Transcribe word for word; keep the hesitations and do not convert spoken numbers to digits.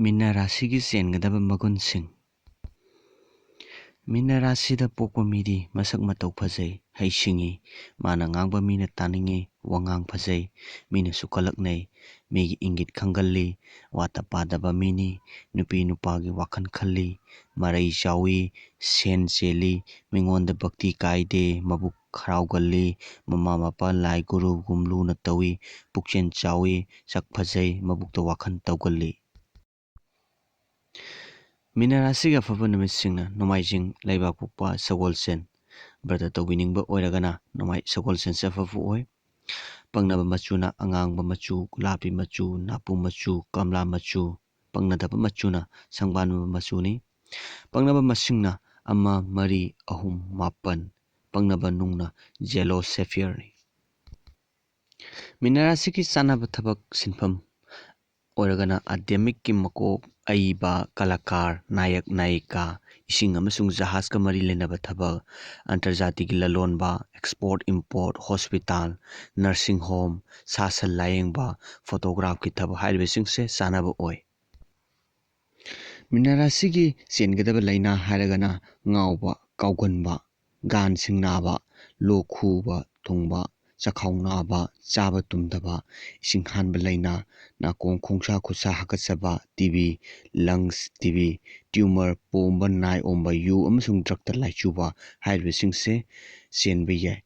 ꯃꯤꯅ ꯔꯥꯁꯤꯒꯤ ꯆꯦꯟꯒꯗꯕ ꯃꯒꯨꯟꯁꯤꯡ꯫ ꯃꯤꯅ ꯔꯥꯁꯤꯗ ꯄꯣꯛꯄ ꯃꯤꯗꯤ ꯃꯁꯛ ꯃꯇꯧ ꯐꯖꯩ, ꯍꯩꯁꯤꯡꯏ, ꯃꯥꯅ ꯉꯥꯡꯕ ꯃꯤꯅ ꯇꯥꯅꯤꯡꯏ, ꯋꯥꯉꯥꯡ ꯐꯖꯩ, ꯃꯤꯅꯁꯨ ꯀꯜꯂꯛꯅꯩ, ꯃꯤꯒꯤ ꯏꯪꯒꯤꯠ ꯈꯪꯒꯜꯂꯤ, ꯋꯥꯇ ꯄꯥꯗꯕ ꯃꯤꯅꯤ, ꯅꯨꯄꯤ ꯅꯨꯄꯥꯒꯤ ꯋꯥꯈꯜ ꯈꯜꯂꯤ, ꯃꯔꯩ ꯆꯥꯎꯏ, ꯁꯦꯟ ꯆꯦꯜꯂꯤ, ꯃꯤꯉꯣꯟꯗ ꯚꯛꯇꯤ ꯀꯥꯏꯗꯦ, ꯃꯕꯨꯛ ꯍꯔꯥꯎꯒꯜꯂꯤ, ꯃꯃꯥ ꯃꯄꯥ ꯂꯥꯏ ꯒꯨꯔꯨꯒꯨꯝ ꯂꯨꯅ ꯇꯧꯏ, ꯄꯨꯛꯆꯦꯜ ꯆꯥꯎꯏ, ꯁꯛ ꯐꯖꯩ, ꯃꯕꯨꯛꯇ ꯋꯥꯈꯜ ꯇꯧꯒꯜꯂꯤ꯫ ꯃꯤꯅ ꯔꯥꯁꯤꯒꯤ ꯑꯐꯕ ꯅꯨꯃꯤꯠꯁꯤꯡꯅ ꯅꯣꯡꯃꯥꯏꯖꯤꯡ, ꯂꯩꯕꯥꯛꯄꯣꯛꯄ, ꯁꯒꯣꯜꯁꯦꯟ꯫ ꯕ꯭ꯔꯇ ꯇꯧꯕꯤꯅꯤꯡꯕ ꯑꯣꯏꯔꯒꯅ ꯅꯣꯡꯃꯥꯏ-, ꯁꯒꯣꯜꯁꯦꯟꯁꯦ ꯑꯐꯕ ꯑꯣꯏ꯫ ꯄꯪꯅꯕ ꯃꯆꯨꯅ ꯑꯉꯥꯡꯕ ꯃꯆꯨ, ꯒꯨꯂꯥꯄꯤ ꯃꯆꯨ, ꯅꯥꯄꯨ ꯃꯆꯨ, ꯀꯝꯂꯥ ꯃꯆꯨ꯫ ꯄꯪꯅꯗꯕ ꯃꯆꯨꯅ ꯁꯪꯕꯥꯟꯕ ꯃꯆꯨꯅꯤ꯫ ꯄꯪꯅꯕ ꯃꯁꯤꯡꯅ ꯑꯃ, ꯃꯔꯤ, ꯑꯍꯨꯝ, ꯃꯥꯄꯟ꯫ ꯄꯪꯅꯕ ꯅꯨꯡꯅ yellow sapphireꯅꯤ꯫ ꯃꯤꯅ ꯔꯥꯁꯤꯒꯤ ꯆꯥꯟꯅꯕ ꯊꯕꯛ ꯁꯤꯟꯐꯝ ꯑꯣꯏꯔꯒꯅ ꯑꯗ꯭ꯌꯥꯃꯤꯛꯀꯤ ꯃꯀꯣꯛ ꯑꯏꯕ, ꯀꯂꯥꯀꯥꯔ, ꯅꯥꯌꯛ ꯅꯥꯌꯤꯀꯥ, ꯏꯁꯤꯡ ꯑꯃꯁꯨꯡ ꯖꯍꯥꯖꯀ ꯃꯔꯤ ꯂꯩꯅꯕ ꯊꯕꯛ, ꯑꯟꯇꯔꯖꯥꯇꯤꯒꯤ ꯂꯂꯣꯟꯕ, export import, hospital, nursing home, ꯁꯥ ꯁꯟ ꯂꯥꯌꯦꯡꯕ, photograph ꯀꯤ ꯊꯕꯛ ꯍꯥꯏꯔꯤꯕꯁꯤꯡꯁꯦ ꯆꯥꯟꯅꯕ ꯑꯣꯏ꯫ ꯃꯤꯅ ꯔꯥꯁꯤꯒꯤ ꯆꯦꯟꯒꯗꯕ ꯂꯥꯏꯅꯥ ꯍꯥꯏꯔꯒꯅ ꯉꯥꯎꯕ, ꯀꯥꯎꯒꯟꯕ, ꯒꯥꯟꯁꯤꯡ ꯅꯥꯕ, ꯂꯣꯛ ꯈꯨꯕ ꯊꯨꯡꯕ, ꯆꯈꯥꯎ ꯅꯥꯕ, ꯆꯥꯕ ꯇꯨꯝꯗꯕ, ꯏꯁꯤꯡ ꯍꯥꯟꯕ ꯂꯥꯏꯅꯥ, ꯅꯥꯀꯣꯡ ꯈꯣꯡꯁꯥ ꯈꯨꯠꯁꯥ ꯍꯥꯀꯠꯆꯕ, T B, lungs T B, tumor, ꯄꯣꯝꯕ, ꯅꯥꯏ ꯑꯣꯝꯕ, ꯌꯨ ꯑꯃꯁꯨꯡ drug ꯇ ꯂꯥꯏꯆꯨꯕ ꯍꯥꯏꯔꯤꯕꯁꯤꯡꯁꯦ ꯆꯦꯟꯕ ꯌꯥꯏ꯫